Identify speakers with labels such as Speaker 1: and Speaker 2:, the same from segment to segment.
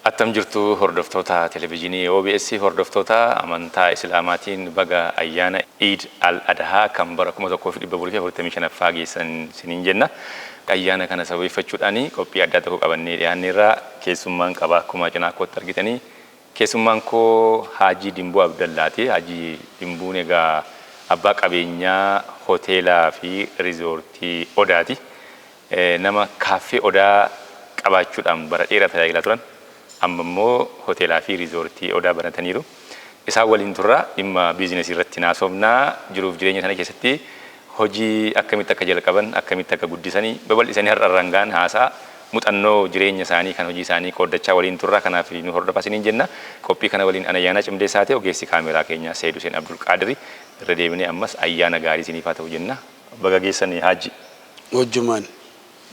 Speaker 1: Attam jirtu hordoftoota televizyiinii OBS, hordoftoota amantaa Islaamaatiin baga ayyaana Iid al Adhaa kan bara 1445ffaa geessan siniin jenna. Ayyaana kana sababeeffachuudhaan qophii addaa tokko qabannee dhiyaanneerra. Keessummaan qaba, akkuma cinaa kootti argitanii. Keessummaan koo Haajii Dimbuu Abdallaati. Haajii Dimbuun egaa abbaa qabeenyaa hoteelaa fi riizoortii Odaati. Nama kaaffee Odaa qabaachuudhaan bara dheeraa tajaajilaa turan. Amma immoo hoteelaa fi riizoortii Odaa banataniiru. Isaan waliin turra, dhimma biizinesii irratti naasofnaa, jiruuf jireenya isaanii keessatti hojii akkamitti akka jalqaban, akkamitti akka guddisanii babal'isanii har'a irraan ga'an haasaa muxannoo jireenya isaanii kan hojii isaanii qooddachaa waliin turra. Kanaaf nu hordofaa isiniin jenna. Qophii kana waliin ana Ayyaanaa Cimdeessaati, ogeessi kaameeraa keenyaa Seeyid Huseen Abdulqaadiri. Irra deebinee ammas ayyaana gaarii isiniif haa ta'u jenna. Baga geessanii Haajji.
Speaker 2: Wajjumaan.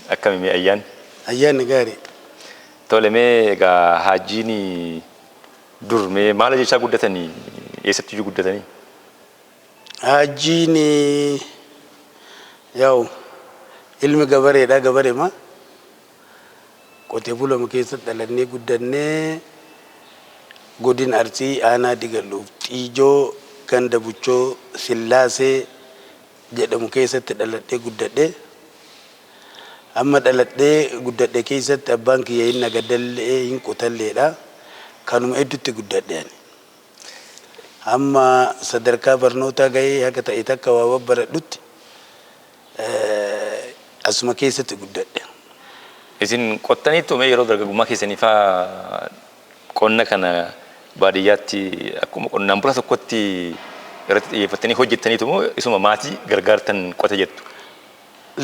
Speaker 1: Akkami mee ayyaanni?
Speaker 2: Ayyaanni gaarii.
Speaker 1: Tole, mee egaa Haajjiin dur mee maal hojjechaa guddatanii? Eessatti iyyuu guddatanii?
Speaker 2: Haajjiin yaa'u ilmi gabareedha, gabareema. Qotee bulama keessa dhalannee guddannee, godina Arsii, aanaa Digalluuf Xiijoo, ganda Buchoo Sillaasee jedhamu keessatti dhaladhee guddadhe. Amma dhaladhee guddadhe keessatti abbaan kiyya hin nagadallee hin qotalleedha. Kanuma hedduutti guddadhe ani. Amma sadarkaa barnootaa gahee haga ta'e takka waa babbaradhutti asuma keessatti guddadhe.
Speaker 1: Isin qottaniittu mee yeroo dargaggummaa keessanii faa qonna kana baadiyyaatti akkuma qonnaan bulaa tokkotti irratti xiyyeeffattanii hojjettaniitu moo isuma maatii gargaartan qote jettu?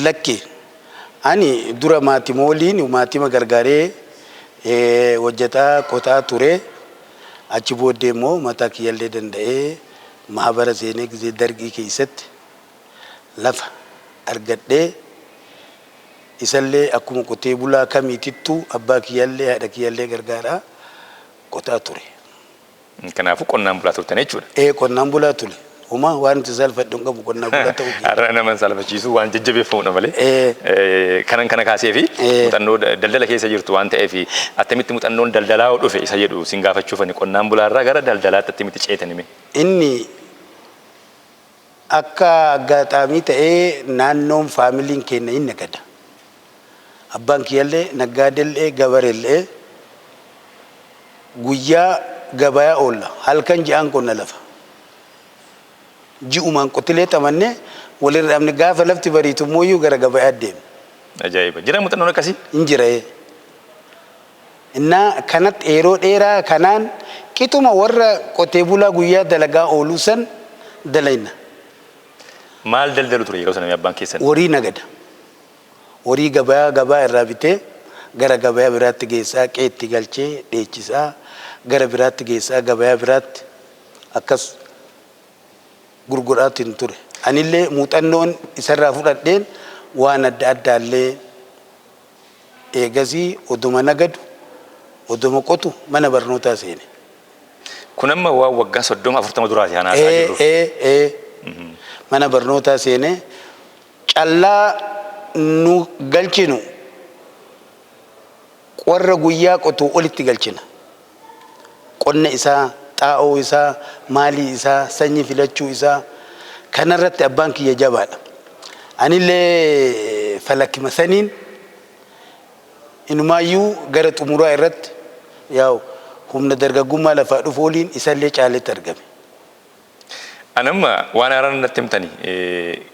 Speaker 2: Lakki. Ani dura maatima waliin, maatima gargaaree hojjetaa qotaa ture. Achi booddee immoo mataa kiyyallee danda'ee mahabara seenee gizee dargii keessatti lafa argadhee, isallee akkuma qotee bulaa kamiitittuu abbaa kiyyallee haadha kiyyallee gargaaraa qotaa ture.
Speaker 1: Kanaafuu qonnaan bulaa turtan jechuudha.
Speaker 2: Ee, qonnaan bulaa ture. Homaa waan itti saalfadhu hin qabu qonnaan bulaa ta'uu kiyya.
Speaker 1: Har'a nama hin saalfachiisu, waan jajjabeeffamudha malee. Kanan kana kaasee fi muuxannoo daldala keessa jirtu waan ta'eef, attamitti muuxannoon daldalaa hoo dhufe isa jedhu sin gaafachuufani, qonnaan bulaarraa gara daldalaatti attamitti ceetani mee?
Speaker 2: Inni akka aggaaxaamii ta'ee naannoon faamiliin keenya hin nagada. Abbaan kiyyallee naggaadellee gabarellee, guyyaa gabayaa oolla, halkan ji'aan qonna lafa. Ji'umaan qotilee xamannee walirra dhaabne, gaafa lafti bariitu immoo gara gabayaa deemna.
Speaker 1: Ajaa'iba! Jira muuxannoon akkasii?
Speaker 2: Hin jira. Innaa kanatti yeroo dheeraa kanaan qixuma warra qotee bulaa guyyaa dalagaa ooluu san dalayna.
Speaker 1: Maal daldalu ture yeroo sana mee abbaan keessan?
Speaker 2: Horii nagada. Horii gabayaa gabaa irraa bitee gara gabayaa biraatti geessaa, qeetti galchee dheechisaa, gara biraatti geessaa, gabayaa biraatti akkas gurguraatiin ture. Anillee muuxannoon isarraa fudhadheen waan adda addaallee eegasii oduma nagadu, oduma qotu mana barnootaa seene.
Speaker 1: Kun amma waan waggaa 30 40 duraati kan haasaa jirru.
Speaker 2: Ee ee mana barnootaa seene, callaa nu galchinu warra guyyaa qotuu olitti galchina. Qonna isaa, xaa'oo isaa, maalii isaa, sanyii filachuu isaa kanarratti abbaan kiyya jabaadha. Anillee falakkima saniin inumaayyuu gara xumuraa irratti yaa'u humna dargaggummaa lafaa dhufu waliin isallee caaletti argame.
Speaker 1: Ani amma waan haaraan natti himtani,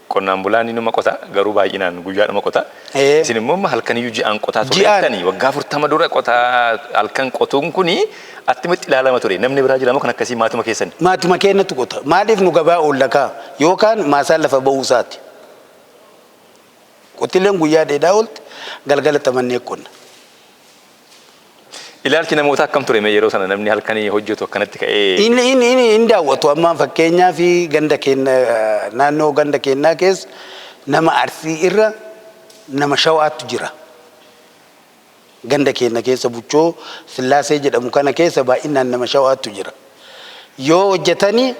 Speaker 1: qonnaan bulaan inuma qota, garuu baay'inaan guyyaadhuma qota. Isin immoo amma halkaniyyuu ji'aan qotaa ture
Speaker 2: Ji'aan.
Speaker 1: jettani, waggaa 40 dura qotaa halkan qotuun kuni attamitti ilaalama ture? Namni biraa jira moo kan akkasii maatuma keessani?
Speaker 2: Maatuma keenyatu qota. Maaliif nu gabaa oolla kaa yookaan maasaan lafa ba'uu isaati. Qotileen guyyaa dheedaa oolti, galgala xamannee qonna.
Speaker 1: Ilaalchi namootaa akkam ture mee yeroo sana, namni halkanii hojjetu akkanatti ka'ee?
Speaker 2: Inni inni inni hin daawwatu. Amma fakkeenyaa fi ganda keenya, naannoo ganda keenyaa keessa Nama Arsii irra nama Shawaatu jira. Ganda keenya keessa Buchoo Sillaasee jedhamu kana keessa baay'inaan nama Shawaatu jira. Yoo hojjetanii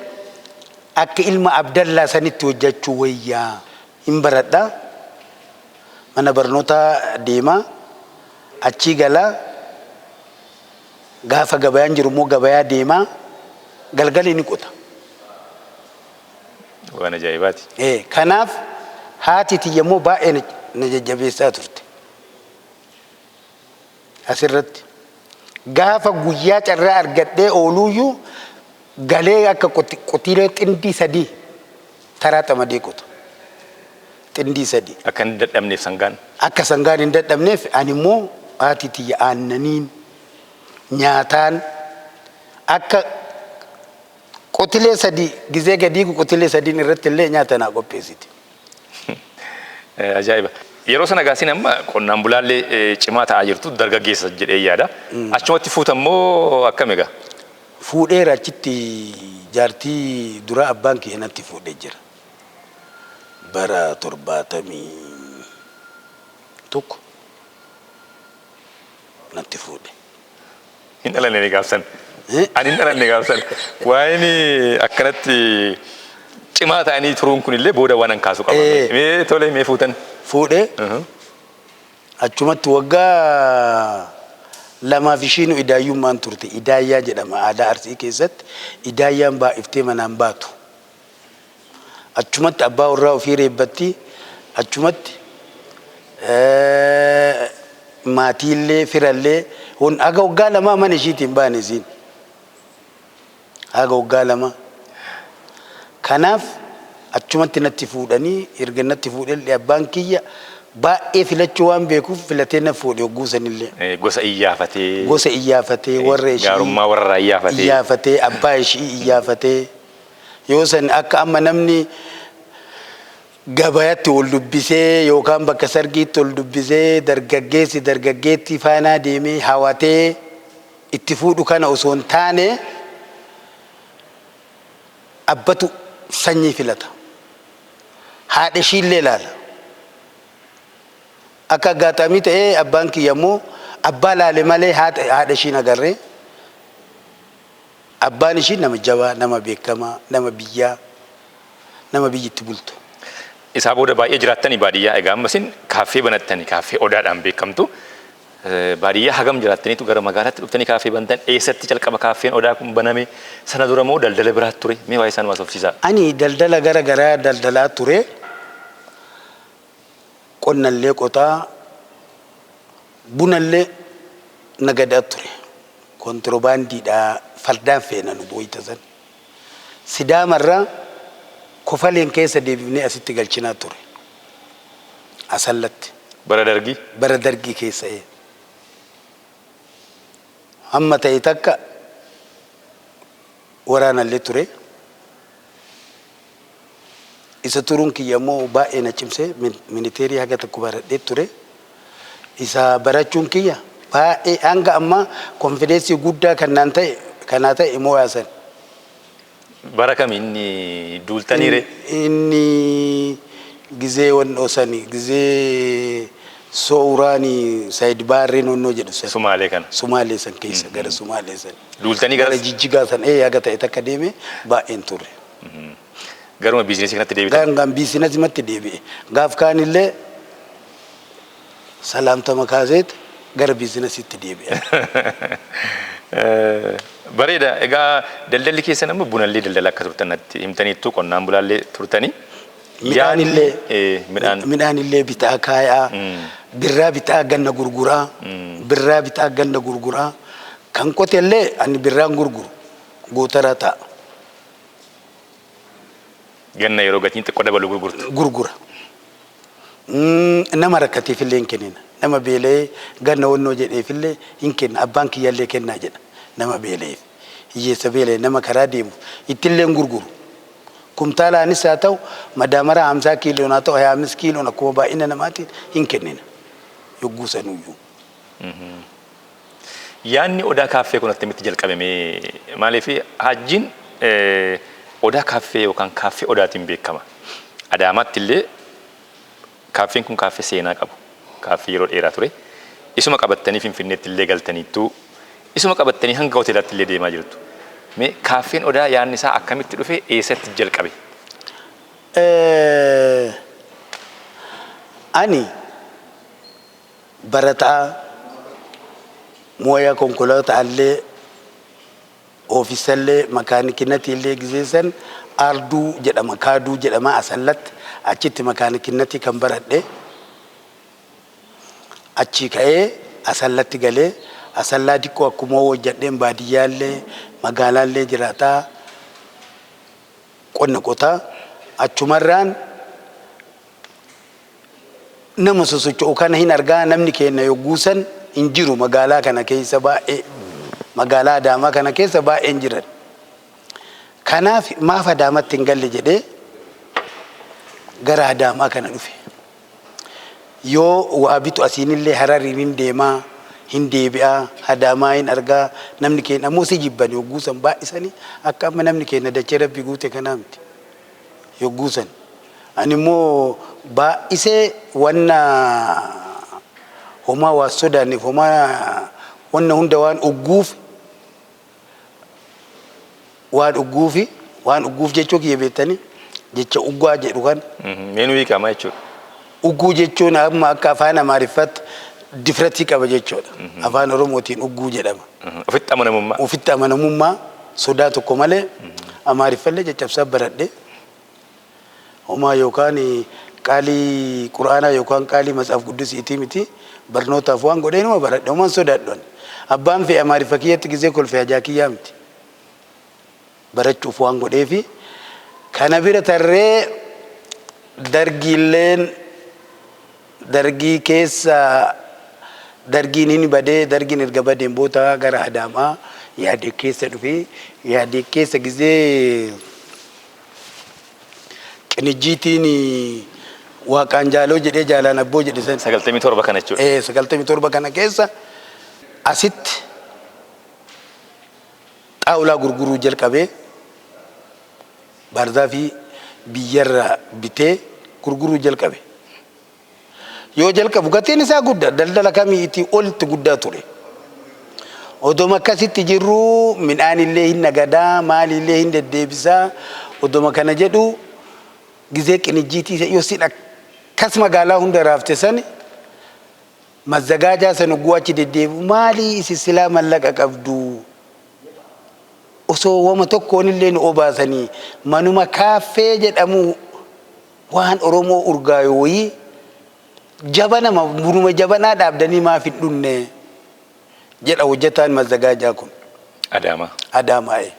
Speaker 2: akka ilma Abdallaa sanitti hojjechuu wayyaa. Hin baradhaa. Mana barnootaa deemaa. Achii galaa. Gaafa gabayaan jiru immoo gabayaa deemaa. Galgali ni qota.
Speaker 1: Waan ajaa'ibaati.
Speaker 2: Kanaaf haati tiyya immoo baay'ee na jajjabeessaa turte. Asirratti gaafa guyyaa carraa argadhee ooluuyyuu galee akka qotiilee xindii 3 taraa xamadii qota. Xindii 3.
Speaker 1: Akka hin dadhabneef sangaan.
Speaker 2: Akka sangaan hin dadhabneef ani immoo haati tiyya aannaniin nyaataan akka qotilee 3 gizee gadiigu qotilee 3 irratti illee nyaata naa qopheessiti.
Speaker 1: Ajaa'iba. Yeroo sana gaasin amma qonnaan bulaallee cimaa ta'aa jirtu dargaggeessa jedhee yaada. Achumatti fuuta immoo akkam egaa?
Speaker 2: Fuudheera achitti jaartii dura abbaan kiyya natti fuudhee jira. Bara 71 natti fuudhe.
Speaker 1: Hin dhalanne ni gaafsan. Ani hin dhalanne gaafsan. Waa'een akkanatti cimaa ta'anii turuun kun illee booda waan an kaasu qaba. Mee tole mee fuutan?
Speaker 2: Fuudhee achumatti waggaa 2f ishiinu idaayyummaan turte. Idaayyaa jedhama aadaa Arsii keessatti. Idaayyaan baay'iftee manaan baatu. Achumatti abbaa warraa ofii reebbatti. Achumatti maatiillee firallee haga waggaa 2 mana ishiitiin baane isiin. Haga waggaa 2. Kanaaf achumatti natti fuudhanii erga natti fuudhellee abbaan kiyya baay'ee filachuu waan beekuuf filatee na fuudhe hogguu sanillee.
Speaker 1: Gosa iyyaafatee.
Speaker 2: Gosa iyyaafatee warra ishii.
Speaker 1: Gaarummaa warra iyyaafatee.
Speaker 2: Iyyaafatee abbaa ishii iyyaafatee. Yoo san akka amma namni gabayatti wal dubbisee yookaan bakka sargiitti wal dubbisee dargaggeessi dargaggeettii faanaa deemee hawatee itti fuudhu kana osoo hin taane abbatu sanyii filata. Haadha ishiillee ilaala. Akka aggaaxaamii ta'ee abbaan kiyya immoo abbaa laale malee haadha ishiin agarree. Abbaan ishii nama jabaa, nama beekamaa, nama biyyaa, nama biyyi itti bultu.
Speaker 1: Isaa booda baay'ee jiraattanii baadiyyaa egaa amma isin kaaffee banattanii kaaffee Odaadhaan beekamtu. Baadiyyaa hagam jiraattaniitu gara magaalaatti dhuftanii kaaffee bantan eessatti calqaba kaaffeen Odaa kun baname sana dura moo daldala biraatti ture mee waa'ee isaa nu haasofsiisaa.
Speaker 2: Ani daldala gara garaa daldalaa ture. Qonnallee qotaa, bunallee nagadaa ture. Kontirobaandiidha fardaan feena nu booyita san. Sidaamarraa kofaleen keessa deebifnee asitti galchinaa ture. Asallatti.
Speaker 1: Bara dargii?
Speaker 2: Bara dargii keessa ee. Hamma ta'e takka waraanallee ture. Isa turuun kiyya immoo baay'ee na cimse. Miniteerii haga tokko baradhee ture. Isa barachuun kiyya baay'ee hanga ammaa konfideensii guddaa kan naan ta'e kanaa ta'e mooyaa san.
Speaker 1: Bara kami inni duultanii ree?
Speaker 2: Inni gizee wannoo sani gizee soowuraani Sayid Baarreen wannoo jedhu san.
Speaker 1: Sumaalee kana.
Speaker 2: Sumaalee san keessa gara Sumaalee san.
Speaker 1: Duultanii
Speaker 2: gara Jijjigaa san haga ta'e takka deeme baay'een turre.
Speaker 1: Garuma biizinasii kanatti deebitan?
Speaker 2: Gangaan biizinasumatti deebi'e. Gaaf kaanillee salaamtama kaaseet gara biizinasiitti deebi'e.
Speaker 1: Bareeda. Egaa daldalli keessan amma bunallee daldala akka turtan natti himtaniittu qonnaan bulaallee turtanii.
Speaker 2: Midhaanillee midhaanillee bitaa kaayaa, birraa bitaa ganna gurguraa, birraa bitaa ganna gurguraa. Kan qotellee ani birraan gurguru gootaraa ta'a.
Speaker 1: Ganna yeroo gatiin xiqqoo dabalu gurgurtu.
Speaker 2: Gurgura. Nama rakkateefillee hin kennina. Nama beela'ee ganna wannoo jedheefillee hin kenna. Abbaan kiyyallee kennaa jedha. Nama beela'eef. Hiyyeessa beela'e nama karaa deemu ittillee hin gurguru. Kumtaalaanis haa ta'u madaamaraa 50 kiiloon haa ta'u 25 kiiloon akkuma baay'ina namaatiin hin kennina. Yogguu sanuyyuu.
Speaker 1: Yaadni Odaa Kaaffee kun attamitti jalqabe mee maaliif Haajjiin Odaa Kaaffee yookaan Kaaffee Odaatiin beekama. Adaamaatti illee Kaaffeen kun kaaffee seenaa qabu. Kaaffee yeroo dheeraa ture. Isuma qabattanii Finfinneetti illee galtaniittu. Isuma qabattanii hanga hoteelaatti illee deemaa jirtu. Mee kaaffeen Odaa yaadni isaa akkamitti dhufe, eessatti jalqabe?
Speaker 2: Ani barataa mooyaa konkolaataallee ofiisallee makaanikinatiillee gizeessan Aarduu jedhama, Kaaduu jedhama, Asallatti achitti makaanikinnatii kan baradhe. Achii ka'ee Asallatti galee, Asallaa diqqoo akkuma hojjadheen baadiyyaallee magaalaallee jiraataa, qonna qotaa, achumarraan nama sosocho'u kana hin argaa. Namni keenya yogguu san hin jiru magaalaa kana keessa baay'ee, magaalaa Adaamaa kana keessa baay'een jiran. Kanaaf maaf Adaamatti hin galle jedhee gara Adaamaa kana dhufe. Yoo waa bitu asiinillee Harariin hin deemaa, hin deebi'aa, Adaamaa hin argaa. Namni keenya ammoo si jibban yogguu san baay'isanii, akka amma namni keenya dachee Rabbi guute kanaa miti yogguu san. Ani immoo baay'isee wanna homaa waa sodaanneef, homaa wanna hunda waan ugguuf, waan ugguufi, waan ugguuf jechuu kiyya beektanii, jecha uggaa jedhu kan.
Speaker 1: Mee nu hiikamaa jechuudha.
Speaker 2: Ugguu jechuun amma akka afaan Amaariffaatti difratii qaba jechuudha. Afaan Oromootiin ugguu jedhama.
Speaker 1: Ofitti amanamummaa.
Speaker 2: Ofitti amanamummaa, sodaa tokko malee. Amaariffallee caccabsaa baradhe. Homaa yookaan qaalii Qur'aanaa yookaan qaalii Matsaaf Quddusiitii miti, barnootaaf waan godhee numa baradhe. Homaan sodaadhu ani. Abbaan fe'e Amaariffa kiyyatti gizee kolfe hajaa kiyyaa miti. Barachuuf waan godheefi kana bira tarree dargiilleen dargii keessa dargiin hin badee, dargiin erga badeen booda gara Adaamaa yaadee keessa dhufee, yaadee keessa gizee Qinijjiitiin Waaqaan jaaloo jedhee jaalaan abboo jedhe san.
Speaker 1: 97 kana jechuudha.
Speaker 2: 97 kana keessa asitti xaawulaa gurguruu jalqabee, baarzaafii biyyarraa bitee gurguruu jalqabe. Yoo jalqabu gatiin isaa guddaa, daldala kamiitii olitti guddaa ture. Odoma akkasitti jirru midhaan illee hin nagadaa, maalillee hin deddeebisaa, odoma kana jedhu gizee Qinijjiitii yoo sin akkas magaalaa hunda raafte sani mazzagaajaa san hogguu achi deddeebi'u, maalii isin silaa mallaqa qabdu, osoo wama tokkoon illee nu obaasanii manuma kaaffee jedhamu waan Oromoo urgaayu wayii jabana bunuma jabanaa dhaabdanii maaf hin dhunne jedha hojjetaan mazzagaajaa kun.
Speaker 1: Adaamaa.
Speaker 2: Adaamaa'e.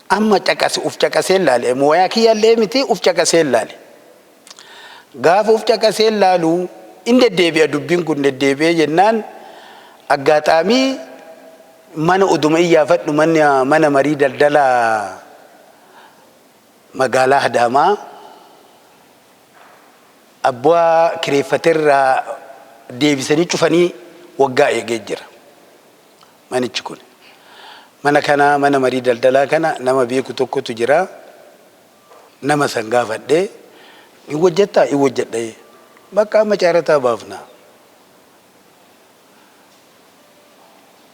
Speaker 2: Amma caqase, uf caqasee ilaale, mooyaa kiyyallee miti, uf caqasee ilaale. Gaafa uf caqasee ilaalu in deddeebi'a, dubbiin kun deddeebi'ee jennaan aggaaxaamii mana oduma iyyaafadhu mana marii daldalaa magaalaa Adaamaa abbaa kireeffaterraa deebisanii cufanii waggaa eegee jira. Manichi kun. Mana kana, mana marii daldalaa kana nama beeku tokkotu jira. Nama san gaafadhee, "Hin hojjettaa?" "Hin hojjedha." "Bakka amma caarataa baafna."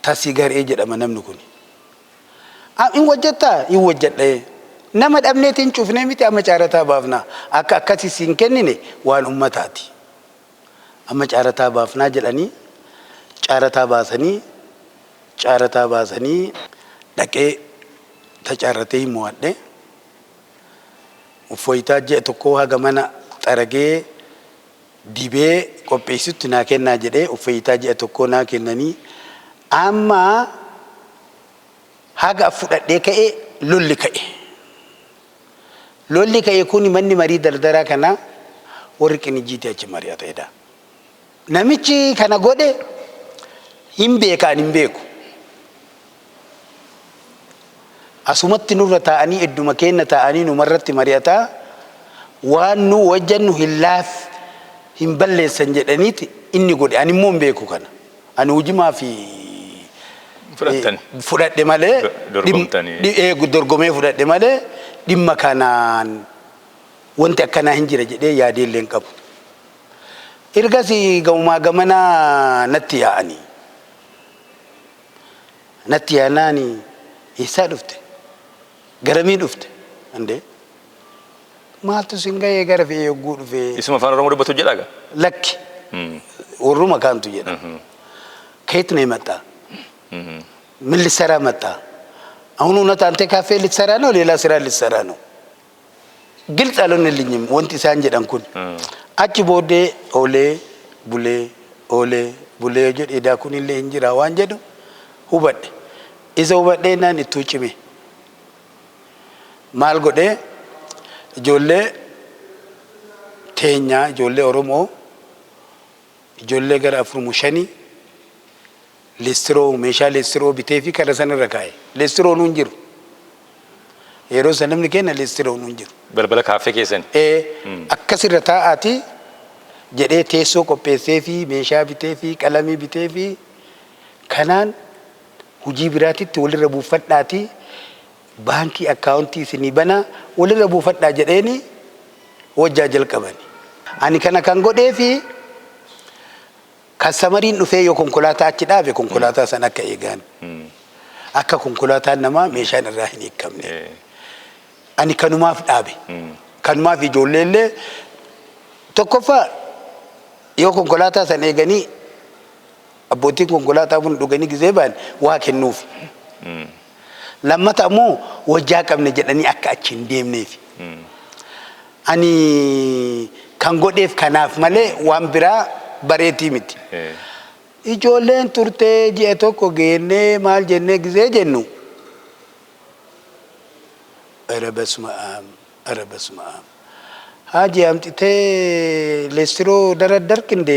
Speaker 2: Tasii Garee jedhama namni kun. "Hin hojjettaa?" "Hin hojjedha." "Nama dhabneetiin cufnee miti, amma caarataa baafna. Akka akkasii siin kennine waan ummataati. Amma caarataa baafnaa," jedhanii caarataa baasanii, caarataa baasanii dhaqee tacaarratee hin mo'adhe. Uffoyitaa ji'a tokkoo haga mana xaragee dibee qopheessutti naa kennaa jedhee, uffoyitaa ji'a tokkoo naa kennanii, amma haga fudhadhee ka'e lolli ka'e. Lolli ka'e kun manni marii daldalaa kana warri Qinijjiitii achi mari'ateedha. Namichi kana godhe hin beekaan hin beeku. Asumatti nurra taa'anii, idduma keenya taa'anii numarratti mari'ataa, waan nu hojjennu hin laaf hin balleessan jedhaniiti inni godhe. Ani immoo hin beeku kana. Ani hujimaa fi
Speaker 1: Fudhattan.
Speaker 2: Fudhadhe malee
Speaker 1: Dorgomtanii.
Speaker 2: Dorgomee fudhadhe malee dhimma kanaan Wanti akkanaa hin jira jedhee yaadee illee hin qabu. Ergasii gamumaa gamanaa natti yaa'anii. Natti yaanaani eessaa dhufte? Garamii dhufte? Andee maaltu sin ga'ee gara fe'ee yogguu dhufee?
Speaker 1: Isuma afaan Oromoo dubbatu jedhaa gaa?
Speaker 2: Lakki warruma kaantu jedha. ከየት ነው የመጣ? ምን ልትሰራ መጣ? አሁን እውነት አንተ ካፌ ልትሰራ ነው? ሌላ ስራ ልትሰራ ነው? ግልጽ አልሆነልኝም wanti isaan jedhan kun. Achi booddee oolee bulee oolee bulee jedhe edaa kunillee hin jira waan jedhu hubadhe. Isa hubadhee naan ittuu cime. Maal godhee ijoollee teenyaa ijoollee Oromoo ijoollee gara afurmu shanii leestiroo meeshaa leestiroo bitee fi kara sanarra kaa'e. Leestiroon hin jiru. Yeroo san namni kenna leestiroon hin jiru.
Speaker 1: Balbala kaaffee keessan.
Speaker 2: Akkasirra taa'aati jedhee teessoo qopheessee fi meeshaa bitee fi qalamii bitee fi kanaan hojii biraatitti walirra buufadhaati baankii akkaawuntii isinii banaa walirra buufadhaa jedheeni hojjaa jalqabani. Ani kana kan godhee fi kastamariin dhufee yoo konkolaataa achi dhaabe konkolaataa san akka eegan akka konkolaataan namaa meeshaan irraa hin hiikamne. Ani kanumaaf dhaabe. Kanumaaf ijoollee illee tokkoffaa yoo konkolaataa san eeganii abbootiin konkolaataa kun dhuganii gizee ba'an waa kennuuf. Lammata ammoo wajjaa qabne jedhanii akka achi hin deemneef. Ani kan godheef kanaaf malee waan biraa bareetii miti. Ijoolleen turtee ji'a tokko geennee maal jennee gizee jennu. ኧረ በስመ አብ ኧረ በስመ አብ ሀጂ አምጥቴ ሌስትሮ ደረደርክ እንዴ?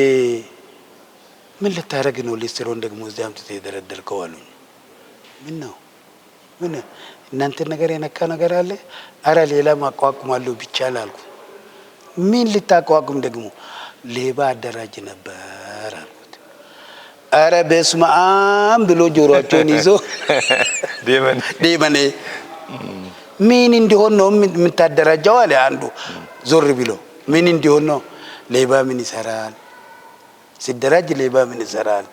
Speaker 2: ምን ልታደርግ ነው ሌስትሮን ደግሞ እዚህ አምጥቴ የደረደርከው አሉኝ። ምን ነው ምን እናንተ ነገር የነካ ነገር አለ? አረ ሌላ ማቋቁማለሁ ብቻ አልኩ። ምን ልታቋቁም ደግሞ? ሌባ አደራጅ ነበር አልኩት። አረ በስመ አብ ብሎ ጆሮአቸውን ይዞ
Speaker 1: Deeman.
Speaker 2: deemane ምን እንዲሆን ነው የምታደራጀው? አለ አንዱ ዞር ብሎ። ምን እንዲሆን ነው? ሌባ ምን ይሰራል? ሲደራጅ ሌባ ምን ይሰራል?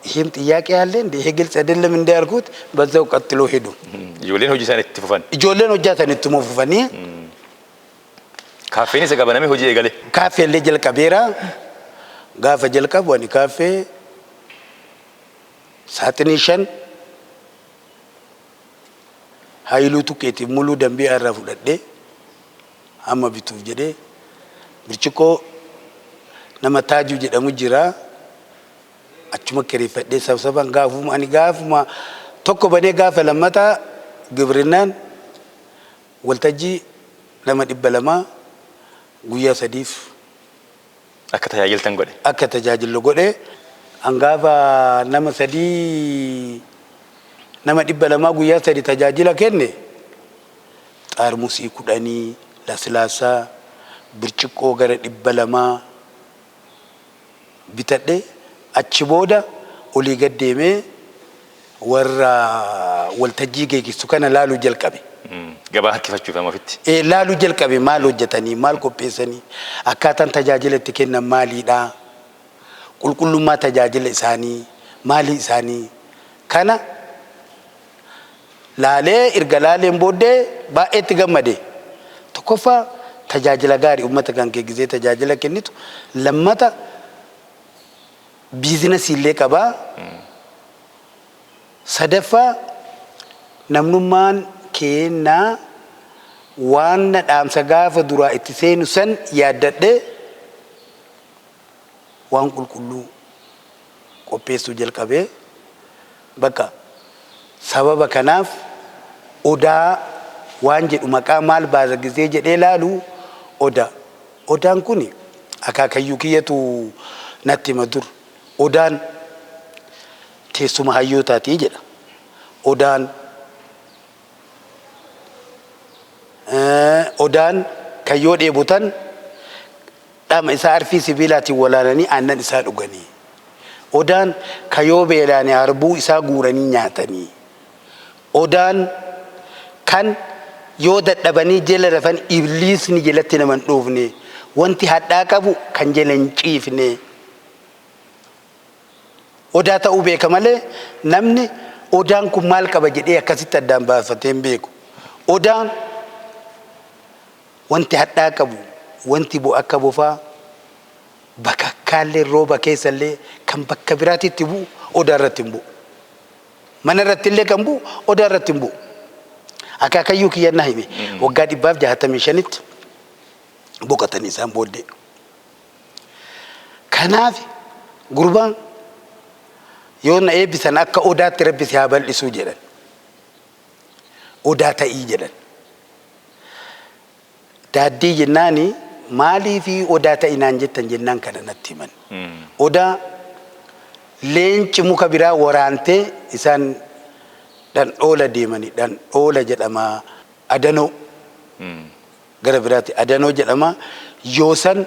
Speaker 2: ይሄም ጥያቄ አለ እንዴ? ይሄ ግልጽ አይደለም እንደ ያልኩት በዛው ቀጥሎ ሄዱ።
Speaker 1: Ijoolleen hojii isaanii itti fufan.
Speaker 2: Ijoolleen hojjetan ittuma fufanii
Speaker 1: Kaaffeenis egaa banamee hojii eegale.
Speaker 2: Kaaffeellee jalqabeera. Gaafa jalqabu ani kaaffee saaxinii shan Haayiluu Tuqqeetiif muluu dambii irraa fudhadhee hamma bituuf jedhee birciqoo nama Taajuu jedhamu jira. Achuma kireeffadhee sabsaban gaafuma ani gaafuma tokko banee gaafa lammataa gibrinnaan waltajjii nama 200 guyyaa sadiif
Speaker 1: Akka tajaajiltan godhe.
Speaker 2: Akka tajaajillu godhe hangaafa nama sadii nama 200 guyyaa sadi tajaajila kenne xaarmusii 10 laslaasaa birciqqoo gara 200 bitadhe achi booda olii gad deemee warra waltajjii geeggissu kana laaluu jalqabe.
Speaker 1: Gabaa harkifachuuf amma ofitti.
Speaker 2: Laaluu jalqabe maal hojjetanii maal qopheessanii akkaataan tajaajila itti kennan maaliidha qulqullummaa tajaajila isaanii maalii isaanii kana laalee erga laaleen booddee baay'eetti gammade. Tokkoffaa tajaajila gaarii uummata kan kee gizee tajaajila kennitu lammata biizinasii illee qabaa. Sadaffaa namnummaan kennaa waan na dhaamsa gaafa duraa itti seenu san yaaddadhee waan qulqulluu qopheessuu jalqabee bakka sababa kanaaf odaa waan jedhu maqaa maal baasa gizee jedhee laalu odaa. Odaan kun akaakayyuu kiyyatu natti hima dur. Odaan teessuma hayyootaatii jedha. Odaan odaan kan yoo dheebotan dhama isaa arfii sibiilaatiin walaananii aannan isaa dhuganii. Odaan kan yoo beelaane harbuu isaa guuranii nyaatanii. Odaan kan Yoo dadhabanii jala rafan ibliisni jalatti nama hin dhoofne. Wanti hadhaa qabu kan jala hin ciifne. Odaa ta'uu beeka malee namni odaan kun maal qaba jedhee akkasitti addaan baafatee hin beeku. Odaan wanti hadhaa qabu, wanti bu'u akka bofaa bakakkaallee rooba keessallee kan bakka biraatitti bu'u odaa irratti hin bu'u. Mana irratti illee kan bu'u odaa irratti hin bu'u. Akaakayyuu kiyya na hime waggaa 165tti boqotanii isaan booddee. Kanaaf gurbaan yoo na eebbisan akka odaatti Rabbi si haa bal'isuu jedhan. Odaa ta'ii jedhan. Daaddii jennaani maaliifi odaa ta'i naan jettan jennaan kana natti himan. Odaa leenci muka biraa waraantee isaan dhandhoola deemani dhandhoola jedhama adanoo gara biraatti adanoo jedhama yoosan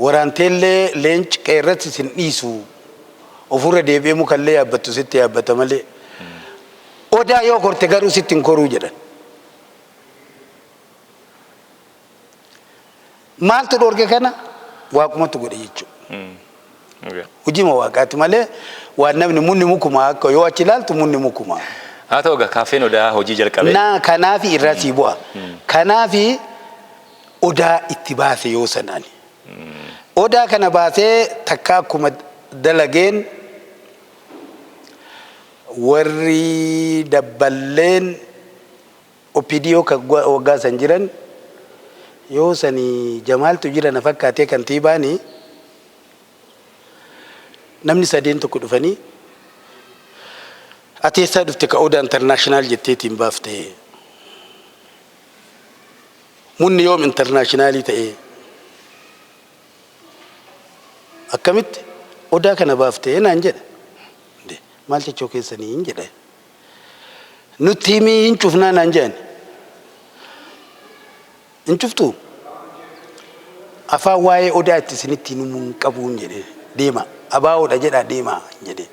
Speaker 2: waraanteellee leenci qeerransi sin dhiisu ofurra deebi'ee mukallee yaabbattu sitti yaabbata malee odaa yoo korte garuu sitti hin koruu jedhan. Maaltu dhoorge kana? Waaqumatu godhe jechuudha. Hojiima waaqaati malee waan namni munni mukuma akka yoo achi ilaaltu munni mukuma.
Speaker 1: Haa ta'u egaa kaaffeen Odaa hojii jalqabe.
Speaker 2: Naa kanaafi irraa sii bu'a. Kanaafi Odaa itti baase yoo san ani. Odaa kana baasee takka akkuma dalageen warri dabballeen OPDO kan waggaa san jiran yoo sani Jamaaltu jira na fakkaatee kantiibaani namni sadeen tokko dhufanii ati eessaa dhufte ka Odaa International jetteetiin baafte munni yoom internationalii ta'e akkamitti Odaa kana baafte naan jedha maal jechuu keessanii hin jedhe. Nutti himii hin cufnaa naan jedhan. Hin cuftuu? Afaan waa'ee odaa itti isinitti himuu hin qabuun jedhe. Deema. Abaa'oodha jedhaa deemaa jedhe.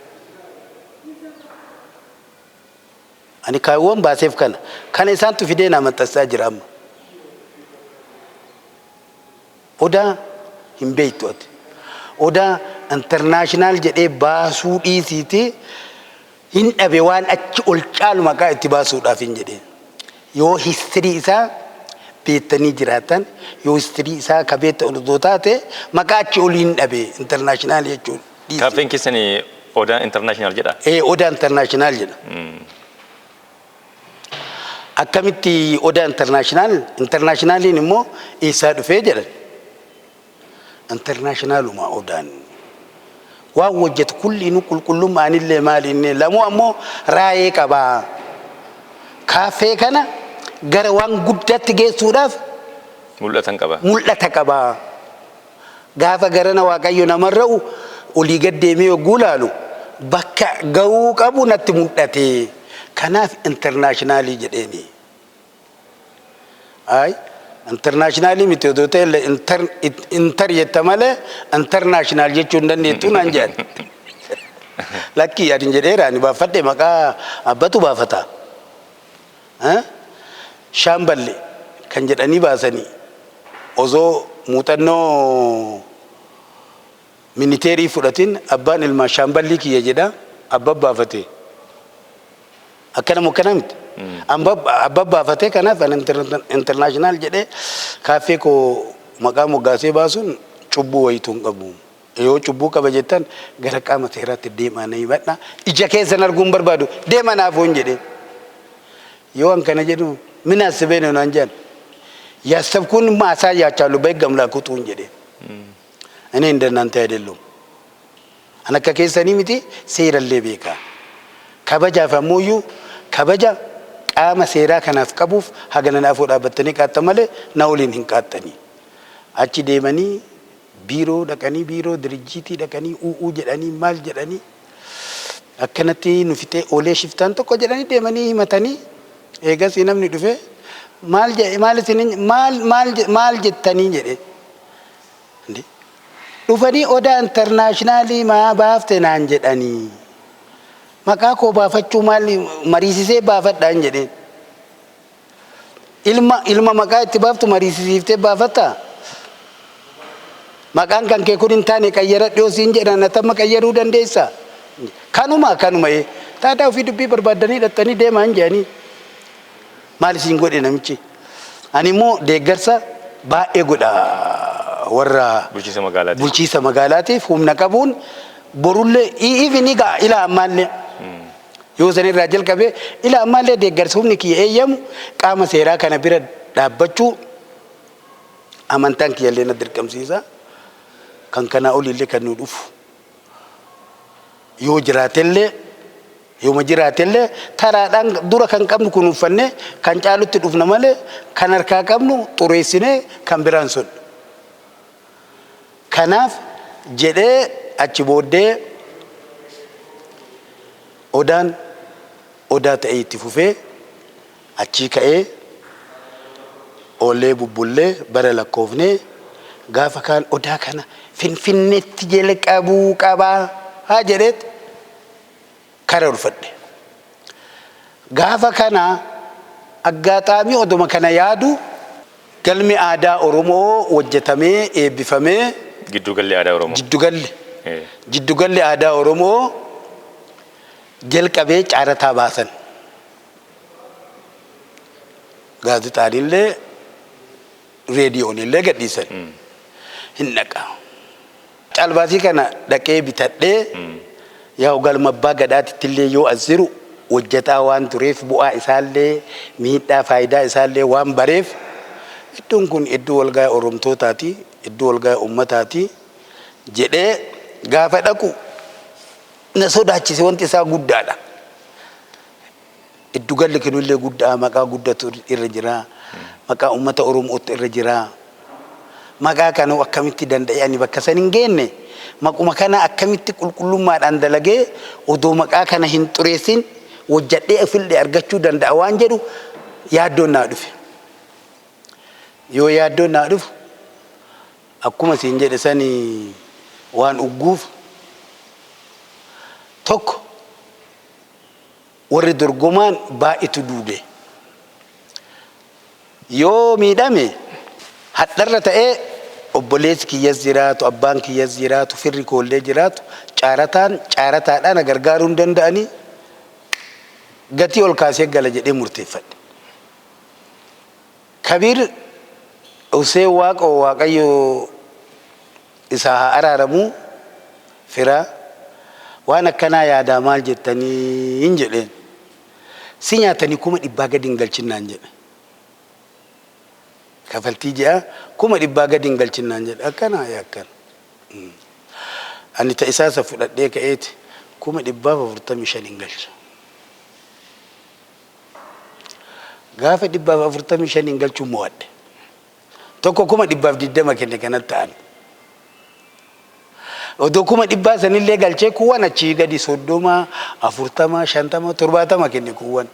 Speaker 2: Ani kaayyoon baaseef kana. Kana isaantu fidee naa maxxansaa jira amma. Odaa hin beektu ati. Odaa international jedhee baasuu dhiisiitii hin dhabe waan achi ol caalu maqaa itti baasuudhaaf hin jedhee. Yoo history isaa beektanii jiraatan, yoo history isaa ka beektan otoo taate maqaa achi olii hin dhabe international jechuun dhiisi.
Speaker 1: Kaaffeen keessan Odaa International jedha?
Speaker 2: Ee, Odaa International jedha. Akkamitti Odaa International, Internationaliin immoo eessaa dhufee jedhan. Internationaluma Odaan. Waan hojjetu kulliinuu qulqullummaanillee maaliinne lamuu ammoo raayee qabaa. Kaaffee kana gara waan guddaatti geessuudhaaf
Speaker 1: mul'atan qaba.
Speaker 2: Mul'ata qaba. Gaafa garana Waaqayyo namarra'u olii gad deemee yogguu ilaalu bakka ga'uu qabu natti mul'ate. Kanaaf internationalii jedheeni. Ayi internationalii miti odoo ta'e illee inter inter jetta malee international jechuu hin dandeettu naan jedhan. Lakkii ani jedheera ani baafadhe maqaa abbatu baafata. Shaamballe kan jedhanii baasanii osoo muuxannoo miniteerii fudhatin abbaan ilmaa shaamballii kiyya jedha abba baafate. Akkana moo akkana miti? Abba baafate kanaaf ani international jedhee kaaffee koo maqaa moggaasee baasuun cubbuu wayituu hin qabu. Yoo cubbuu qaba jettan gara qaama seeraatti deemaa na himadha. Ija keessan arguu hin barbaadu. Deema naafuu hin jedheen. Yoo an kana jedhu min asibee ነው naan jedhan. ያሰብኩን አሳያቸዋለሁ በሕግ አምላክ ውጡ hin jedheen. እኔ እንደናንተ አይደለሁም። An akka keessanii miti seerallee beeka. Kabajaaf ammoo kabaja qaama seeraa kanaaf qabuuf hagana naafuu dhaabbattanii qaattan malee na waliin hin qaaxxanii. Achi deemanii biiroo dhaqanii biiroo dirijjiitii dhaqanii u'uu jedhanii maal jedhanii akkanatti nu fixee oolee shiftaan tokko jedhanii deemanii himatanii eegasii namni dhufe maal jedhe maal isin maal maal maal jettanii jedhe. Dhufanii Odaa Internationalii maa baafte naan jedhanii. Maqaa koo baafachuu maal mariisisee baafadhaan jedheen. Ilma ilma maqaa itti baaftu mariisisiiftee baafattaa? Maqaan kan kee kun hin taane qayyaradhu yoo siin jedhan atamma qayyaruu dandeessaa? Kanuma kanuma ee. Taadaa ofii dubbii barbaaddanii dhaxxanii deemaa hin jedhanii. Maal isin godhe namichi? Ani immoo deeggarsa baay'ee godha warra
Speaker 1: Bulchiinsa magaalaatiif.
Speaker 2: Bulchiinsa magaalaatiif humna qabuun borullee even egaa ilaa ammaallee yoo san irraa jalqabee ilaa ammaallee deeggarsa humni kiyya eeyyamu qaama seeraa kana bira dhaabbachuu amantaan kiyyallee na dirqamsiisa. Kan kanaa oliillee kan nu dhufu yoo jiraatellee yooma jiraatellee taraadhaan dura kan qabnu kunuunfannee kan caalutti dhufna malee kan harkaa qabnu xureessinee kan biraan sun. Kanaaf jedhee achi booddee Odaan Odaa ta'ee itti fufee achii ka'ee oollee bubbullee bara lakkoofnee gaafa kaan Odaa kana Finfinneetti jalqabuu qabaa haa jedheet karoorfadhe. Gaafa kana aggaaxaamii odoma kana yaadu galmi aadaa Oromoo hojjetamee eebbifamee.
Speaker 1: Gidduugalli aadaa Oromoo.
Speaker 2: Jiddugalli Jiddugalli aadaa Oromoo jalqabee caarataa baasan. Gaazexaanillee reediyoonillee gadhiisan. Hin dhaqa. Caalbaasii kana dhaqee bitadhee yaa'u galma abbaa gadaatittillee yoo as jiru hojjetaa waan tureef bu'aa isaallee miidhaa faayidaa isaallee waan bareef iddoon kun iddoo walga'ii Oromtootaati, iddoo walga'ii uummataati jedhee gaafa dhaqu na sodaachise wanti isaa guddaadha. Iddugalli kunillee guddaa maqaa guddatu irra jira. Maqaa uummata Oromootu irra jira. Maqaa kana akkamitti danda'ee ani bakka san hin geenne maquma kana akkamitti qulqullummaadhaan dalagee odoo maqaa kana hin xureessin hojjadhee ofillee argachuu danda'a waan jedhu yaaddoon naa dhufe. Yoo yaaddoon naa dhufu akkuma siin jedhe sani waan ugguuf tokko warri dorgomaan baay'etu duude. Yoo miidhame hadharra ta'ee obboleessi kiyyas jiraatu, abbaan kiyyas jiraatu, firri koollee jiraatu caarataan caarataadhaa na gargaaruu hin danda'anii gatii ol kaasee gala jedhee murteeffadhe. Kabiir Huseen Waaqoo Waaqayyo isaa haa araaramuu fira waan akkanaa yaadaa maal jettaniin jedheen. Si nyaatanii 100,000 gadi hin galchin naan jedhe. Kafaltii ji'a 100,000 gadi hin galchin naan jedhe. Akkana yaa akkana. Ani ta isaa isa fudhadhee ka'eeti 145,000 hin galcha. Gaafa 145n galchuun mo'adhe. Tokko 120,000 kenne kanatti aanu. Odoo 100,000 sanillee galchee kuuwwan achii gadi 30, 40, 50, 70 kenne kuuwwan.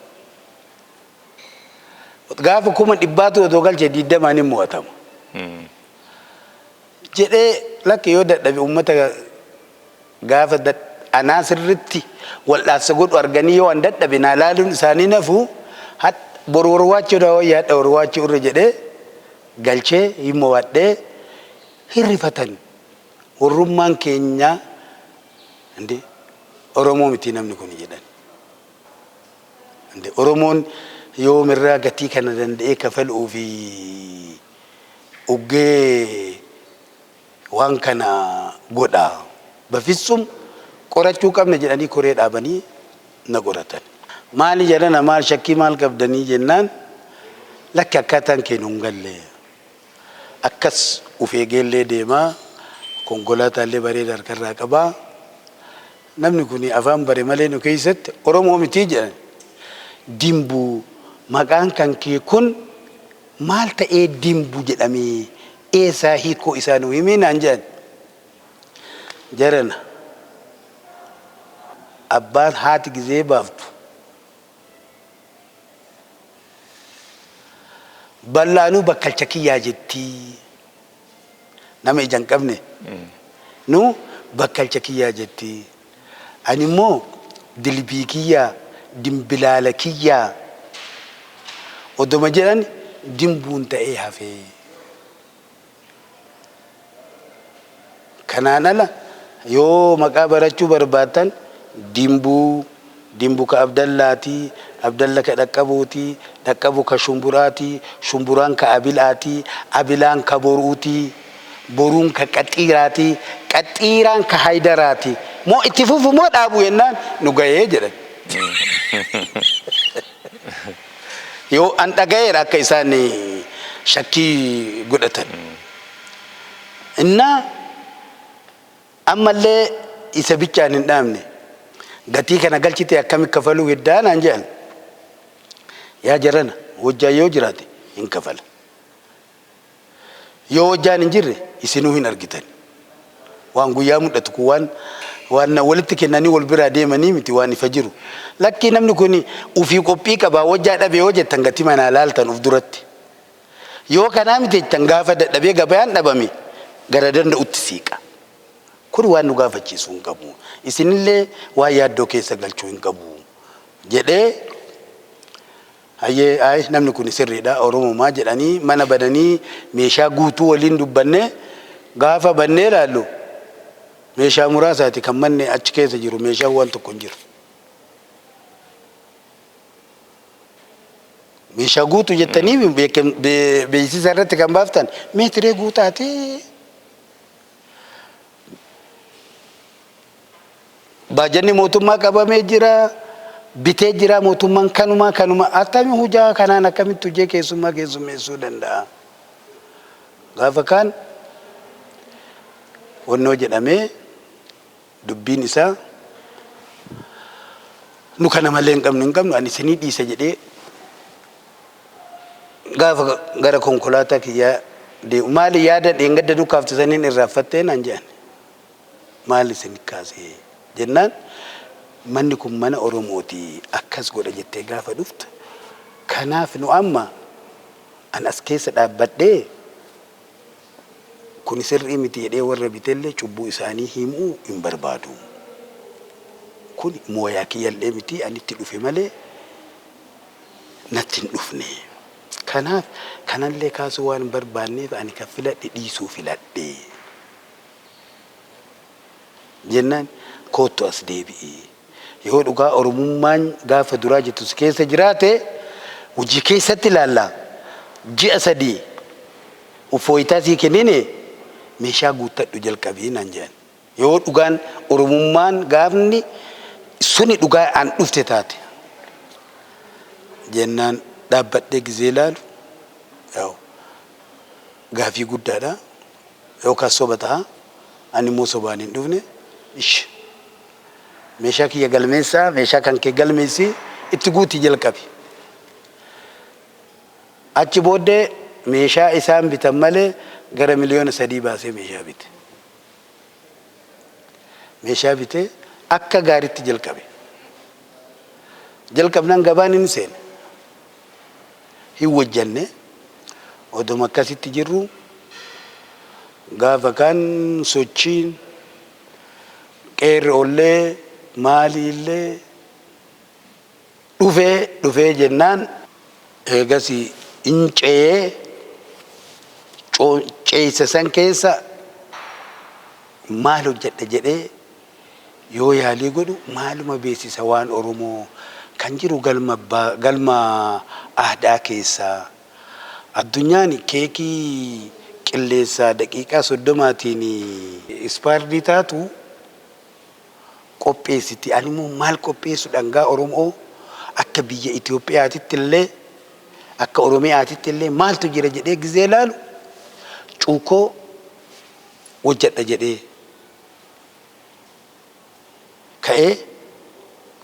Speaker 2: Gaafa 100,000tu odoo galchee 20n hin mo'atama. Jedhee lakki yoo dadhabe uummata Gaafa anaa sirritti waldhaansa godhu arganii yoo an dadhabe naa laaluun isaanii hin hafu, boru warwaachuu naa wayya hadha warwaachuu irra jedhee galchee hin mo'adhee hin rifatan. Warrummaan keenya inde Oromoo miti namni kuni jedhan. Inde Oromoon yoomirraa gatii kana danda'ee kafaluu fi uggee waan kana godha. Bafitsum qorachuu qabna jedhanii koree dhaabanii na qoratan. Maali jarana maal shakkii maal qabdanii jennaan lakki akkaataan kee nuun galle. Akkas uf eegeellee deema, konkolaataallee bareeda harkarraa qaba. Namni kun afaan bare malee nu keessatti Oromoo miti jedhan. Dimbuu maqaan kan kee kun Maal ta'ee Dimbu jedhamee? Eessaa hiikoo isaa nuu himi naan jedhan. Jarana abbaan haati gizee baaftu bal'aanuu bakkalcha kiyyaa jettii. Nama ija hin qabne nu bakkalcha kiyyaa jettii. Ani immoo dilbii kiyyaa, dimbilaala kiyyaa odoma jedhan Dimbuun ta'ee hafee. Kanaan ala yoo maqaa barachuu barbaaddan Dimbuu, Dimbu ka Abdallaati, Abdalla ka Dhaqqabuuti, Dhaqqabu ka Shumburaati, Shumburaan ka Abilaati, Abilaan ka Boruuti, Boruun ka Qaxxiiraati, Qaxxiiraan ka Haydaraati. Moo itti fufu moo dhaabu jennaan nu gahee jedhan. Yoo an dhagayeera akka isaan shakkii godhatan. Innaa ammallee isa bichaan hin dhaabne. Gatii kana galchite akkami kafaluu heddaa naan jedhan. Yaa jarana hojjaan yoo jiraate hin kafala. Yoo hojjaan hin jirre isinuu hin argitan. Waan guyyaa mul'atu kun waan waan walitti kennanii wal biraa deemanii miti, waan ifa jiru. Lakkii, namni kun ufii qophii qabaa, hojjaa dhabe yoo jettan gatii manaa laaltan uf duratti. Yoo kanaa miti jettan gaafa dadhabee gabayaan dhabame gara danda'utti siiqa. Kun waan nu gaafachiisu hin qabu. Isinillee waan yaaddoo keessa galchuu hin qabu jedhee, hayyee, ayi, namni kun sirriidha, Oromomaa jedhanii mana bananii meeshaa guutuu waliin dubbanne. Gaafa bannee ilaallu meeshaa muraasaati kan manni achi keessa jiru, meeshaan waan tokko hin jiru. Meeshaa guutuu jettanii beeksisa irratti kan baaftan meetiree guutaati. Baajanni mootummaa qabamee jira. Bitee jira mootummaan kanuma kanuma attami hujaa kanaan akkamitti hojii keessummaa keessummeessuu danda'a? Gaafa kaan wannoo jedhamee dubbiin isaa nu kana malee hin qabnu, hin qabnu, ani isinii dhiisa jedhee gaafa gara konkolaataa kiyyaa deemu, maali yaada dheengadda nu kaafte saniin irraanfattee naan jedhan. Maal isin kaase jennaan, manni kun mana Oromooti, akkas godha jettee gaafa dhuftu, kanaaf nu amma an as keessa dhaabbadhee kun sirrii miti jedhee warra bitellee cubbuu isaanii himuu hin barbaadu. Kun mooyaa kiyyallee miti, ani itti dhufe malee natti hin dhufne. Kanaaf kanallee kaasuu waan hin barbaanneef ani kan filadhe dhiisuu filadhe. Jennaan koottu as deebi'i. Yoo dhugaa Oromummaan gaafa duraa jettu si keessa jiraate hojii keessatti ilaalla. Ji'a 3 uffooyitaa sii kennine, meeshaa guuttadhu jalqabii naan jedhan. Yoo dhugaan Oromummaan gaafni suni dhugaa an dhufte taate. Jennaan dhaabbadhee gizee ilaalu yaa'u gaafii guddaadha. Yookaan soba ta'a. Ani immoo sobaan hin dhufne. Ishi. Meeshaa kiyya galmeessaa, meeshaa kan kee galmeessi, itti guutii jalqabi. Achi booddee meeshaa isaan bitan malee gara 3 miliyoona baasee meeshaa bite. Meeshaa bitee akka gaariitti jalqabe. Jalqabnaan gabaan hin seene. Hin wajjanne. Oduma akkasitti jirru gaafa kaan sochiin qeerroollee maaliillee dhufee dhufee jennaan eegas hin ce'ee ceessa san keessa maal hojjedha jedhee yoo yaalii godhu, maaluma beeksisa waan Oromoo kan jiru galma galma aadaa keessaa addunyaan keekii qilleensaa daqiiqaa 30tiin ispaardii taatu qopheessiti. Ani immoo maal qopheessu, dhangaa Oromoo akka biyya Itoophiyaatitti illee akka Oromiyaatitti illee maaltu jira jedhee gizee ilaalu, cuukoo hojjedha jedhee ka'ee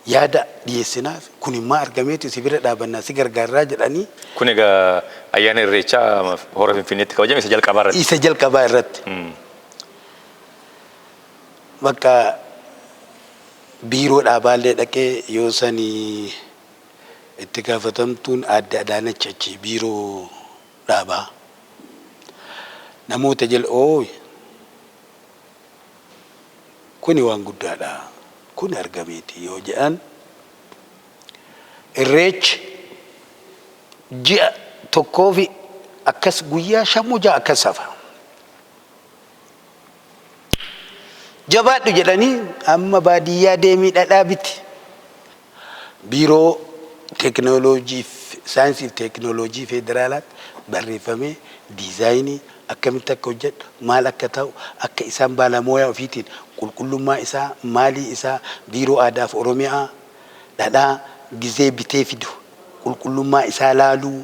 Speaker 2: yaada dhiyeessinaaf, kun immoo argameetu si bira dhaabannaa, si gargaarraa jedhanii.
Speaker 1: Kun egaa ayyaana Irreechaa hora Finfinneetti kabajame isa jalqabaa irratti.
Speaker 2: Isa jalqabaa irratti. Bakka biiroo dhaabaallee dhaqee yoo sanii itti gaafatamtuun aadde Adaanach achi biiroo dhaabaa. Namoota jala ooyi, kuni waan guddaadha. Kun argameeti yoo jedhan, Irreechi ji'a Tokkoofi akkas guyyaa 5 moo 6 akkas hafa. Jabaadhu jedhanii amma baadiyyaa deemii dhadhaa biti. Biiroo Teeknooloojii Saayinsii fi Teeknooloojii Federaalaatti barreeffamee diizaayinii akkamitti akka hojjedhu maal akka ta'u akka isaan baalamooyaa ofiitiin qulqullummaa isaa maalii isaa Biiroo Aadaaf Oromiyaa dhadhaa gizee bitee fidu qulqullummaa isaa laaluu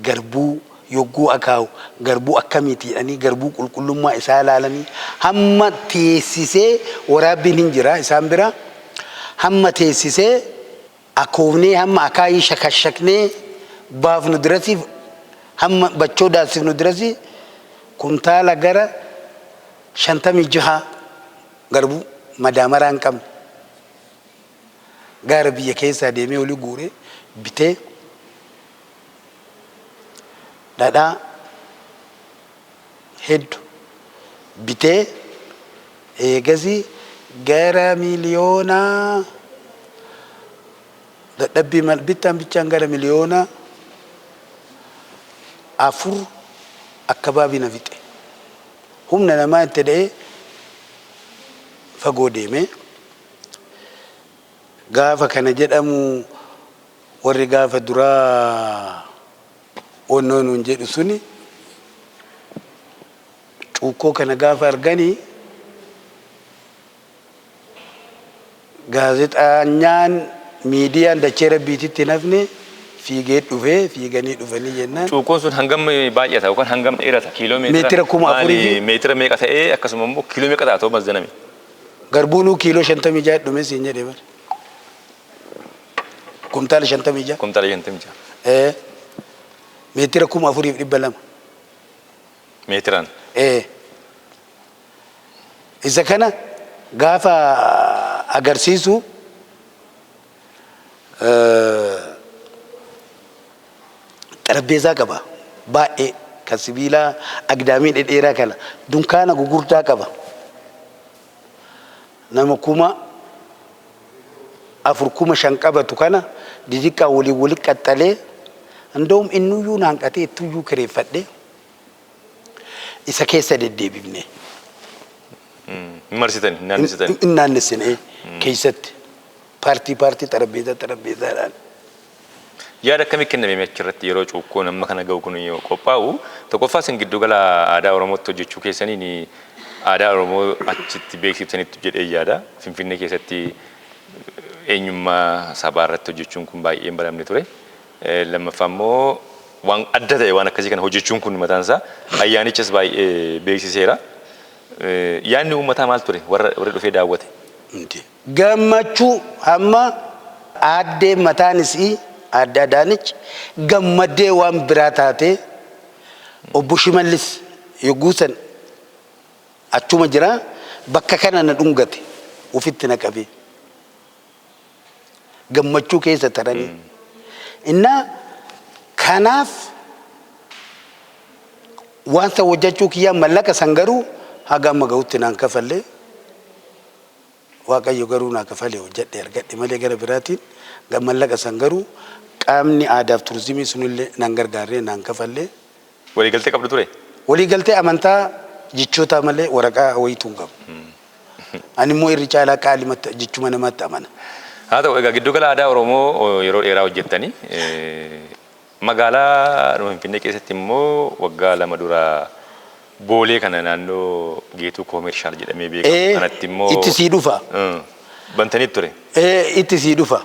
Speaker 2: garbuu yogguu akaawu garbuu akkamiiti jedhanii garbuu qulqullummaa isaa laalanii hamma teessisee waraabbiin hin jira isaan bira hamma teessisee akoofnee hamma akaayii shakashaknee baafnu dirasii hamma bachoo daassifnu dirasii kuntaala gara 56 garbuu madaamaraa hin qabne gaara biyya keessaa deemee oli guuree bitee dhadhaa heddu bitee eegasii gara miliyoona dadhabbii mal bittaan bichaan gara miliyoona 4 akkabaabii na fixe. Humna namaa itti dha'ee fagoo deemee gaafa kana jedhamu warri gaafa duraa onnoo nuun jedhu suni cuukkoo kana gaafa arganii gaazexaanyaan miidiyaan dachee rabbiititti hin hafne fiigee dhufee fiiganii dhufanii jennaan.
Speaker 1: Cuukkoon sun hangam baay'ata yookaan hangam dheerata? Kiiloo meetira
Speaker 2: Meetira 4000 fi
Speaker 1: meetira meeqa ta'ee akkasuma immoo kiiloo meeqa ta'a ta'uu mazdaname?
Speaker 2: Garbuunuu kiiloo 56 dhume siin jedhe bara. Kumtaala 56.
Speaker 1: Kumtaala 56.
Speaker 2: Ee. Meetira 4200.
Speaker 1: Meetiraan.
Speaker 2: Ee. Isa kana gaafa agarsiisu xarabbeezaa qaba baay'ee kan sibiilaa agdaamii dhedheeraa kana dunkaana gugurdaa qaba. Nama 4000 5000 qabatu kana didiqqaa waliin wali qaxxalee indoom innuyyuu naanqatee ittuyyuu kireeffadhe isa keessa deddeebifne.
Speaker 1: Hin marsitan, hin naannessitan.
Speaker 2: Hin naannessine keessatti paartii paartii xarabbeezaa xarabbeezaadhaan.
Speaker 1: Yaada akkamii kenname achirratti yeroo cuukkoon amma kana ga'u kun qophaa'u? Tokkoffaa isin giddugala aadaa Oromootti hojjechuu keessaniin aadaa Oromoo achitti beeksiftanitti jedhee yaada. Finfinnee keessatti eenyummaa sabaa irratti hojjechuun kun baay'ee hin baramne ture. Lammaffaa immoo waan adda ta'e waan akkasii kana hojjechuun kun mataan isaa ayyaanichas baay'ee beeksiseera. Yaadni uummataa maal ture warra dhufee daawwate?
Speaker 2: Gammachuu hamma aaddee mataan isii aadde Adaanech gammaddee waan biraa taatee obbo Shimallis yogguu san achuma jira bakka kana na dhungate ufitti na qabee gammachuu keessa taranii innaa kanaaf waan san hojjachuu kiyyaa mallaqa san garuu haga amma gahutti naan kafallee Waaqayyo garuu naa kafale hojjadhe argadhe malee gara biraatiin mallaqa san garuu qaamni aadaaf turizimii sunillee nan gargaarree naan kafallee.
Speaker 1: Waliigaltee qabdu ture?
Speaker 2: Waliigaltee amantaa jechootaa malee waraqaa wayiituu hin qabu. Ani immoo irri caalaa qaalimatti jechuma namaatti amana.
Speaker 1: Haa ta'u egaa giddugala aadaa Oromoo yeroo dheeraa hojjettanii magaalaa Finfinnee keessatti immoo waggaa 2 dura Boolee kana naannoo Geetuu Koomershaal jedhamee beekamu kanatti immoo
Speaker 2: Itti sii dhufa.
Speaker 1: Bantanii ture.
Speaker 2: Itti sii dhufa.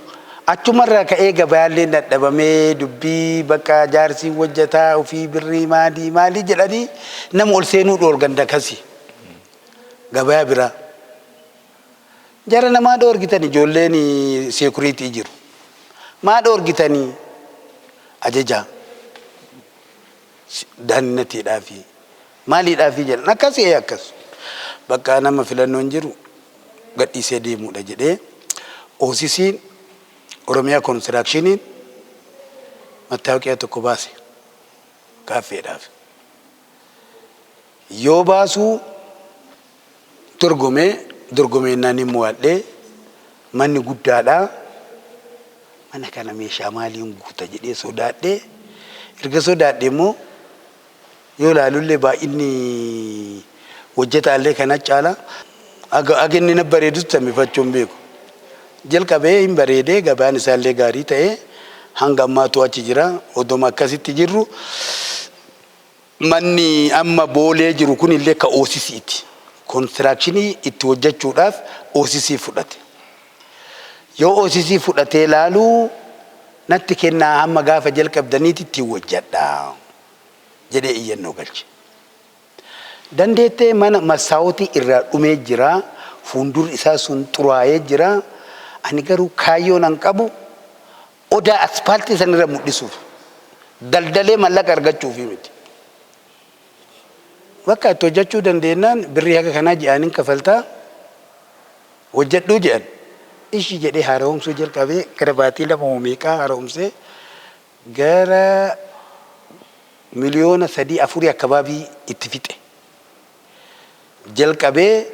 Speaker 2: Achumarraa ka'ee gabayaallee dadhabamee dubbii bakka jaarsiin hojjetaa ofii birrii maalii maalii jedhanii nama ol seenuu dhoorgan dakasi. Gabayaa biraa. Jara namaa dhoorgitan ijoolleen seekuriitii jiru. Maa dhoorgitanii ajajaa daannatiidhaafi maaliidhaafi jedhan akkas ee akkas. Bakka nama filannoon jiru gadhiisee deemuudha jedhee OCC'n Oromiyaa Konistiraakshiniin mattaawoqiyaa tokko baase kaaffeedhaaf. Yoo baasuu dorgomee dorgomeennaan hin mo'adhee manni guddaadha. Mana kana meeshaa maaliin guuta jedhee sodaadhee Erga sodaadhe immoo yoo ilaalullee baay'inni hojjetaallee kana caala haga inni na bareedus sammifachuu hin beeku. Jalqabee hin bareedee, gabaan isaallee gaarii ta'ee hanga ammaatu achi jira. Odoma akkasitti jirru manni amma Boolee jiru kun illee ka OCC'ti. Konistirakshinii itti hojjechuudhaaf OCC fudhate. Yoo OCC fudhatee ilaaluu, natti kennaa, hamma gaafa jalqabdaniiti ittiin hojjedha jedhee iyyannoo galche. Dandeettee mana massaawwatii irraa dhumee jira. Fuuldurri isaa sun xuraa'ee jira. Ani garuu kaayyoon an qabu odaa aspaaltii sanirra mul'isuuf, daldalee mallaqa argachuufi miti. Bakka itti hojjechuu dandeenyaan birrii haga kanaa ji'aanin kafaltaa, hojjedhuu jedhan. Ishi jedhee haara'umsuu jalqabee, gara baatii 2 meeqaa haara'umsee gara miliyoona 3 afurii akkabaabii itti fixe. Jalqabee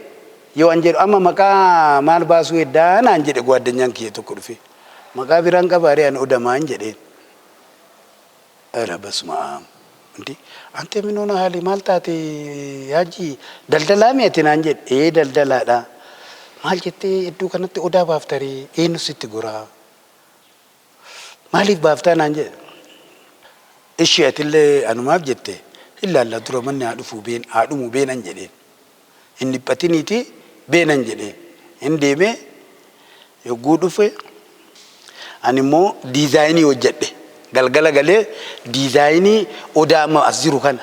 Speaker 2: yoo an jedhu, amma maqaa maal baasuu heddaa naan jedhe gwaddanyaan kiyya tokko dhufe. Maqaa biraan qabaaree an odamaan jedheen. ኧረ በስመ አብ፣ እንዴ አንተ ምን ሆነሃል? Maal taate haaji, daldalaa mi ati naan jedhe. Ee, daldalaadha. Maal jettee iddoo kanatti odaa baaftaree, eenyu sitti goraa? Maaliif baaftaa naan jedhe. Ishee atillee anumaaf jette ilaalla, dura manni haa dhufuu been haa dhumu beenan jedheen. Hin dhiphatiniiti beenan jedheen. Hin deemee yogguu dhufe ani immoo diizaayinii hojjedhe. Galgala galee diizaayinii odaa amma as jiru kana.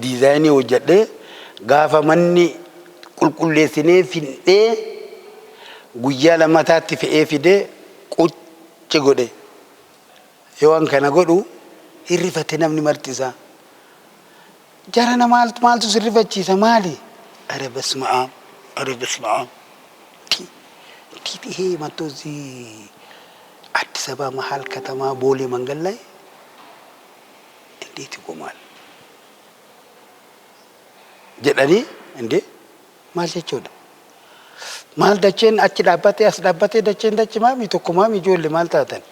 Speaker 2: Diizaayinii hojjedhee gaafa manni qulqulleessinee findhee guyyaa lammataatti fe'ee fidee qucci godhe. Yoo an kana godhu hirrifate namni marti isaa. Jarana maaltu maaltu sirrifachiisa, maali? ኧረ በስመ አብ፣ ኧረ በስመ አብ፣ እንዴት ይሄ መጥቶ እዚህ አዲስ አበባ መሀል ከተማ ቦሌ መንገድ ላይ እንዴት ይቆማል jedhanii, እንዴ maal jechuudha? Maal dacheen achi dhaabbatee as dhaabbatee, dacheen dachi maami tokko maami, ijoollee maal taatan?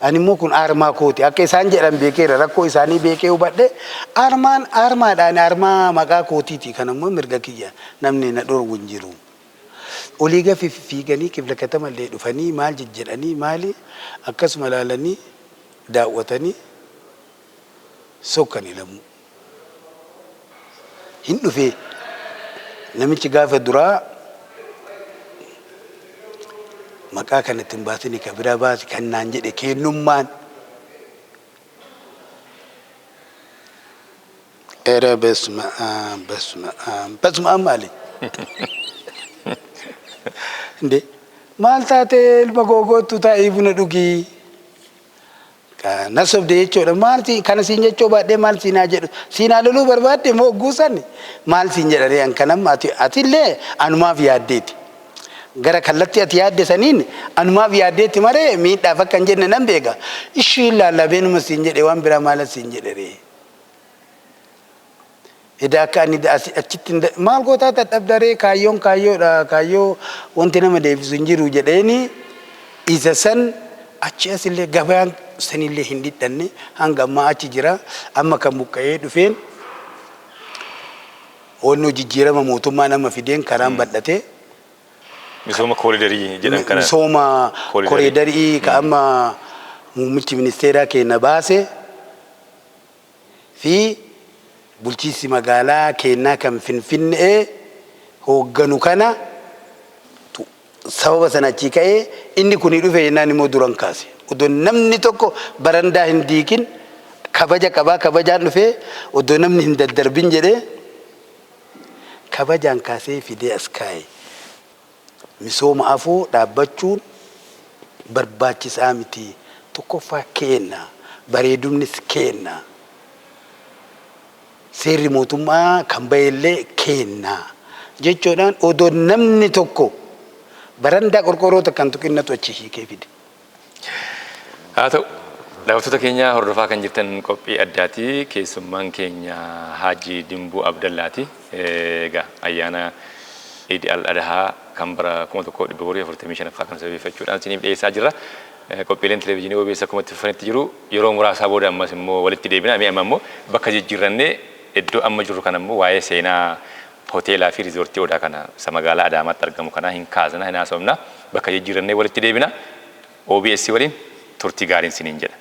Speaker 2: Ani immoo kun aarmaa kooti. Akka isaan jedhan beekeera, rakkoo isaanii beekee hubadhe. Aarmaan aarmaadhaan aarmaa maqaa kootiiti. Kan immoo mirga kiyya, namni na dhorwu hin jiru. Olii gafi fiiganii kifla katamallee dhufanii maal jejjedhanii, maali akkasuma ilaalanii daawwatanii sokkani lamuu. Hin dhufee namichi gaafa duraa maqaa kanatti hin baasini, ka bira baasi kan naan jedhe kennummaan. ኧረ በስመ አብ፣ በስመ አብ፣ በስመ አብ maali? እንዴ maal taatee ilma googootu taa'ii buna dhugii? Na sobde jechuudha. Maal kana siin jechuu baadhee maal siinaa jedhu? Siinaa loluu barbaadde moo guusan maal siin jedhanii an kanam ati atillee anumaaf yaaddeeti. Gara kallattii ati yaadde saniin anumaaf yaaddeeti maree miidhaaf akka hin jenne nan beeka. Ishii laallabeenuma siin jedhe, waan biraa maala siin jedhe ree? Edaa akka ani achitti maal gootaa dadhabdaree, kaayyoon kaayyoodha, kaayyoo wanti nama deebisu hin jiru jedheeni isa san achi asillee gabaan sanillee hin dhidhanne, hanga ammaa achi jira. Amma kan buqqa'ee dhufeen onnoo jijjiirama mootummaa nama fideen karaan bal'ate.
Speaker 1: Misooma kooriidarii jedhan kana.
Speaker 2: Misooma
Speaker 1: Kooriidarii.
Speaker 2: Kooriidarii ka amma muummichi ministeeraa keenya baase fi bulchiinsi magaalaa keenyaa kan Finfinnee hoogganu kana sababa sana achii ka'ee inni kuni dhufe jennaan immoo duran kaase. Odoo namni tokko barandaa hin diigin, kabaja qabaa, kabajaan dhufee odoo namni hin daddarbin jedhee kabajaan kaasee fidee as kaa'e. Misooma afoo dhaabbachuun barbaachisaa miti. Tokkoffaa keenna, bareedumnis keenna. Seerri mootummaa kan bahellee keenna. Jechuudhaan odoo namni tokko barandaa qorqorroo takkaan tuqinnatu achi hiikee fide.
Speaker 1: Haa ta'u, daawwattoota keenya hordofaa kan jirtan qophii addaati. Keessummaan keenya Haajii Dimbuu Abdallaati. Egaa ayyaana Iid al Adhaa kan bara 1445ffaa kan sababeeffachuudhaan isiniif dhiyeessaa jirra. Qophiileen televezyiinii OBS akkuma itti fufanitti jiru. Yeroo muraasaa booda ammas immoo walitti deebina. Mee amma immoo bakka jijjiirrannee iddoo amma jirru kana immoo waa'ee seenaa hoteelaa fi riizoortii Odaa kana isa magaalaa Adaamaatti argamu kana hin kaasna, hin haasofna. Bakka jijjiirrannee walitti deebina. OBS waliin turtii gaariin siniin jedha.